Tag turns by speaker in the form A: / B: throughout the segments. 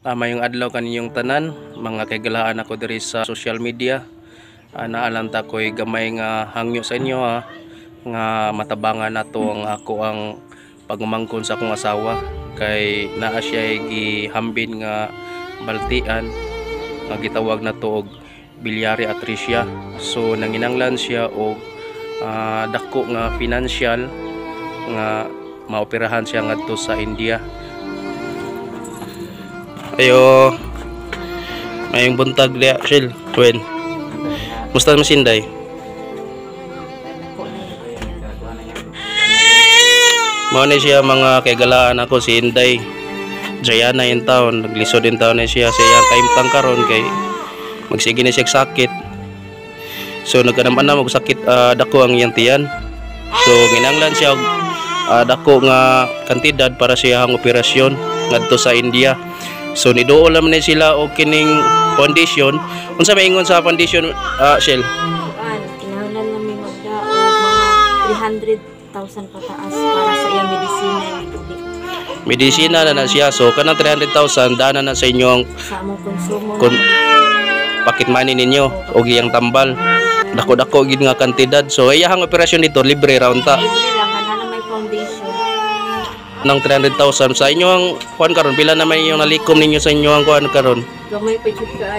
A: Mayong adlaw kaninyong tanan, mga kaigalaan ako diri sa social media. Naalang ta ko'y gamay nga hangyo sa inyo ha, nga matabangan nato ang ako ang pagmamangkon sa akong asawa kay naa siya gihambin nga baltian nga gitawag nato og biliary atresia. So nanginanglan siya og dako nga financial nga maoperahan siya ngadto sa India. Ayo. Mayong buntag diya, Shil. Twen. Musta man si Inday? Mao ni siya, mga kaigalaan ako, si Inday. Jayana in town, naglisod in town na siya sa iyang kaimtang karon kay magsige na siya og sakit. So nagkanam-anam og sakit, dako ang iyang tiyan. So ginanglan siya og dako nga kantidad para sa iyang operasyon ngadto sa India. So niduol naman ni sila og kining foundation. Unsa may ingon sa foundation, Shell?
B: Kuan, kinahanglan namin magdao mga 300,000 pataas para sa iyang medisina ni
A: Medisina na na siya. So kanang 300,000 dana na sa inyong
B: sa among konsumo.
A: Pocket money ninyo og iyang tambal. Dako-dako gid nga kantidad. So iyahang operasyon dito libre ra unta.
B: Libre lang kana na may foundation.
A: Ng 300,000 sa inyong kuan karon, pila naman inyong nalikom ninyo sa inyong kuan karon?
B: Gamay pa jud ka ay.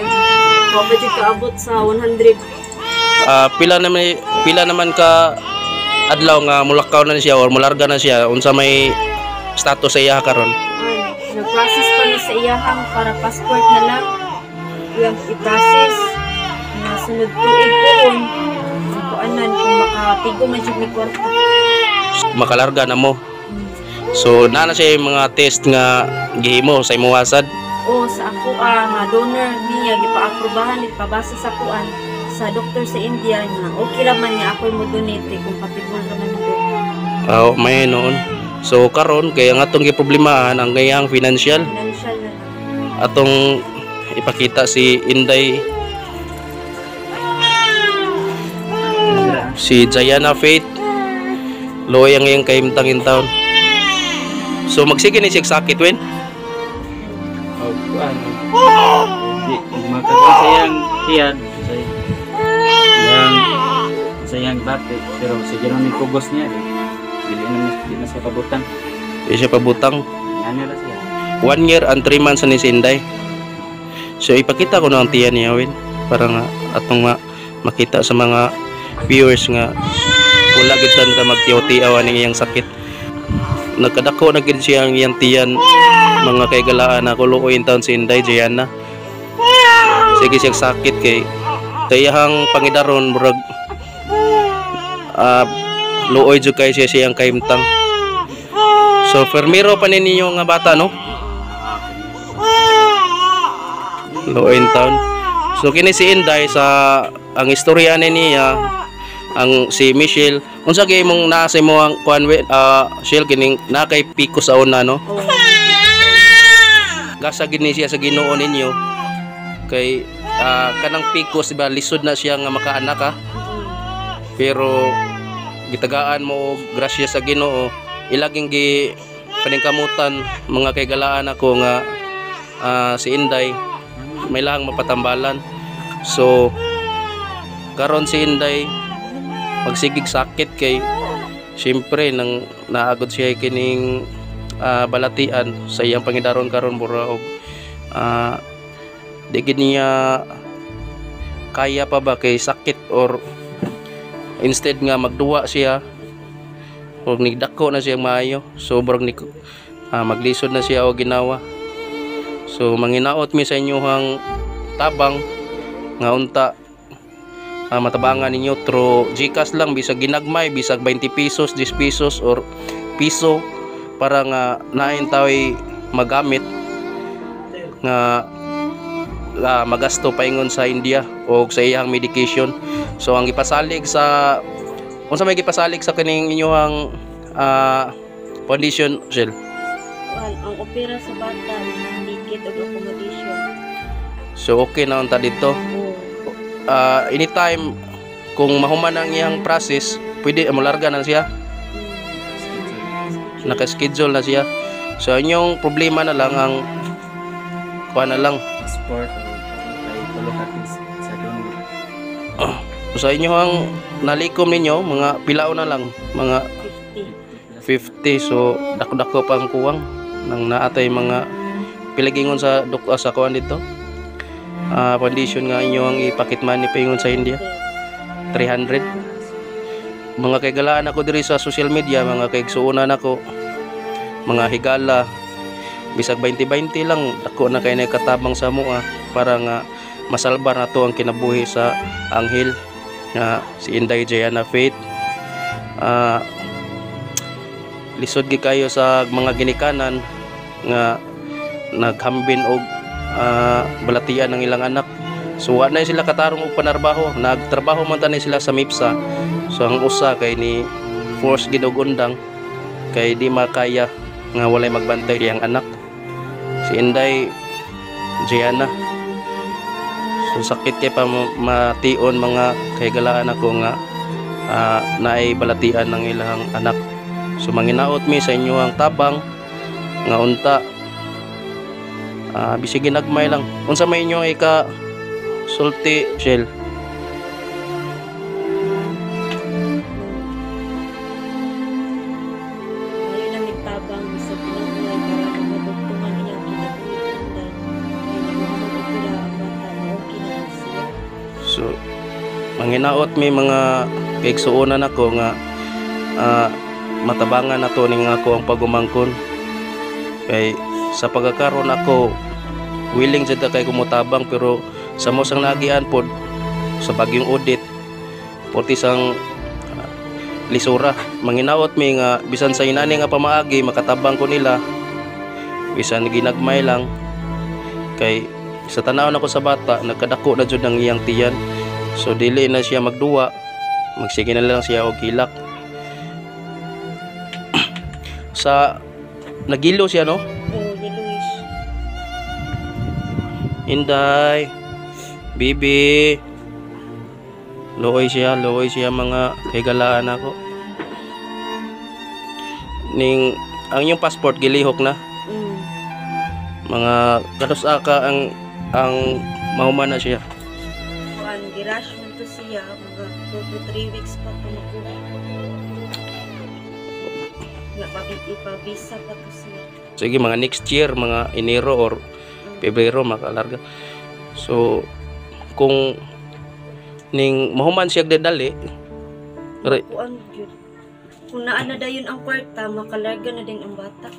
B: Wa pa jud kaabot sa 100.
A: Pila naman ka adlaw nga mulakaw na siya or mularga na siya, unsa may status sa iya karon?
B: Kuan, nag-process pa ni sa iyahang para passport na lang. Iyang i-process na sunod tuig puon. Kuanan kung makatigo man jud ni kwarta.
A: Makalarga na mo. So naa na siya yung mga test nga gihimo sa imong wasad?
B: O sa ako nga donor niya gipa-aprobahan, ipabasa sa kuan sa doktor sa India nga okay ra man niya ako'y mo donate eh, compatible ra man ang donor.
A: Oh, may noon. So karon kay ang atong giproblemahan ang iyang financial.
B: Financial na lang.
A: Atong ipakita si Inday, si Jayana Faith. Luoy ang iyang kahimtang in town. So magsige ni siya sakit, Wen.
C: Oh, kuan. Di makakuan sa iyang tiyan, sa iyang bate, pero sige lang ni kugos niya. Dili na di na siya pabutang.
A: Di siya pabutang.
C: Ngani ra siya.
A: 1 year and 3 months na ni si Inday. So ipakita ko na ang tiyan niya, Wen, para nga atong makita sa mga viewers nga wala gid tan ka magtiyaw-tiyaw aning iyang sakit. Nagkadako na gid siya ang iyang tiyan, mga kaigalaan ako, luoy in town si Inday Jayana. Sige siyang sakit kay kayahang pangidaron murag luoy jud kay siya siyang kahimtang. So fermero pa ni ninyo nga bata, no? Luoy in town. So kini si Inday, sa ang istorya ni niya ang si Michelle, unsa kay imong naa sa imong kuan, Shell, kining naa kay piko sa una, no?
B: Oh.
A: Gasa gid ni siya sa Ginoo ninyo kay kanang PCOS ba, lisod na siya nga makaanak ha, pero gitagaan mo og grasya sa Ginoo. Ilaging gi paningkamutan, mga kaigalaan ako, nga si Inday may lahang mapatambalan. So karon si Inday magsigig sakit kay siyempre nang naagod siya kining balatian sa iyang pangidaron karon, mura og di gid niya kaya pa ba kay sakit, or instead nga magduwa siya og nigdako na siya maayo, so murag ni maglisod na siya og ginawa. So manginaot mi sa inyohang tabang nga unta matabangan ninyo through GCash lang, bisag ginagmay, bisag 20 pesos, 10 pesos or piso, para nga nain tao'y magamit nga magasto paingon sa India o sa iyang medication. So ang gipasalig sa, unsa may gipasalig sa kining inyong foundation, Shell?
B: Kuan, ang opera sa bata, ticket ug accommodation.
A: So okay na unta dito?
B: Oh.
A: Anytime kung mahuman ang iyang process, pwede molarga na siya? Naka-schedule na siya. So inyong problema na lang ang kuha na lang.
C: Passport o kay tulo ka sa donor.
A: Sa inyo ang nalikom ninyo, mga pilao na lang, mga
B: 50.
A: 50, so dako-dako pa ang kuwang nang naatay mga piligingon sa dok sa kuan dito. Foundation nga inyo ang ipakit money paingon sa India, 300. Mga kaigalaan ako diri sa social media, mga kaigsuonan ako, mga higala, bisag 20-20 lang, dako na kay katabang sa mua para nga masalbar na to ang kinabuhi sa anghel nga si Inday Jayana Faith. Lisod gid kayo sa mga ginikanan nga naghambin og balatian ng ilang anak. So wa na sila katarong og panarbaho, nagtrabaho man tani sila sa MIPSA. So ang usa kay ni force gid og undang kay di makaya nga walay magbantay iyang anak. Si Inday Gianna. So sakit kay pa mation mga kahigalaan ako nga naay balatian ng ilang anak. So manginaot mi sa inyo ang tabang nga unta bisig ginagmay lang. Unsa may inyo ika sulti Shell?
B: Ngayon na nagtabang sa pinagbuhay para madugtungan iyang kinabuhi dahil kay nagmamag-opera ang bata, ma-okay na lang siya.
A: So manginaot mi mga kaigsuonan ako nga matabangan nato ning ako ang pagumangkon. Kay sa pagkakaroon ako willing jud kay kumutabang, pero sa mo sang nagian pod sa bagyong audit porti sang lisura. Manginaot mi nga bisan sa inani nga pamaagi makatabang ko nila bisan ginagmay lang, kay sa tanaw nako sa bata nagkadako na jud ang iyang tiyan. So dili na siya magduwa, magsige na lang siya og hilak. Sa nagilo siya, no?
B: Oo, yellowish.
A: Inday, bibi, luoy siya mga higalaan ako. Ning ang inyong passport gilihok na. Mga kados aka ang mahuman na siya.
B: Kuan girush man to siya mga 2 to 3 weeks pa to makuha. Nga ipa-visa pa to siya.
A: Sige, mga next year, mga Enero or Pebrero makalarga. So kung ning mahuman siya dali,
B: Kuan gyud. Kung naa na dayon ang kwarta, makalarga na din ang bata.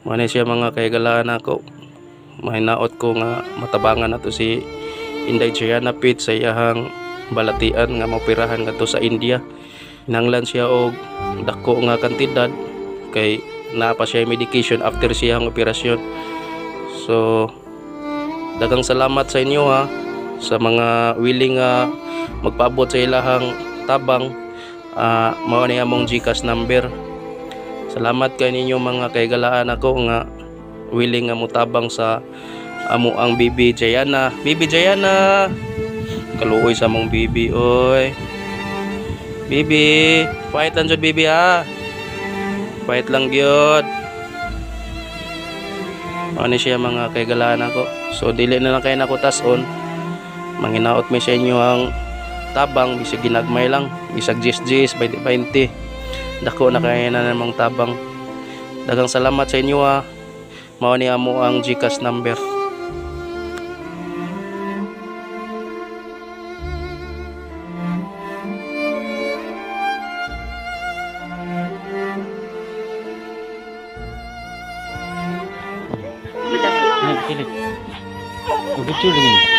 A: Muna siya mga kahigalaan ako. Mahinaot ko nga matabangan nato si Inday Gianna Pete sa iyahang balatian nga maoperahan ngadto sa India. Nanglan siya og dako nga kantidad kay naa pa siya medication after siyang operasyon. So daghang salamat sa inyo ha, sa mga willing nga magpaabot sa ilahang tabang. Mao ni among GCash number. Salamat kay ninyo mga kahigalaan ako nga willing nga motabang sa amo ang Bibi Jayana. Bibi Jayana, kaluoy sa among bibi oy. Bibi, fight lang jud bibi ha. Fight lang gyud. Ano siya mga kahigalaan ako. So dili na lang kay nako tas-on. Manginaot mi sa inyo ang tabang bisag ginagmay lang, bisag 10-10, 20-20. Dako na kay na namang tabang. Daghang salamat sa inyo ha. Mao ni amo ang GCash number.
C: Ay, kilit. O, video lagi ni.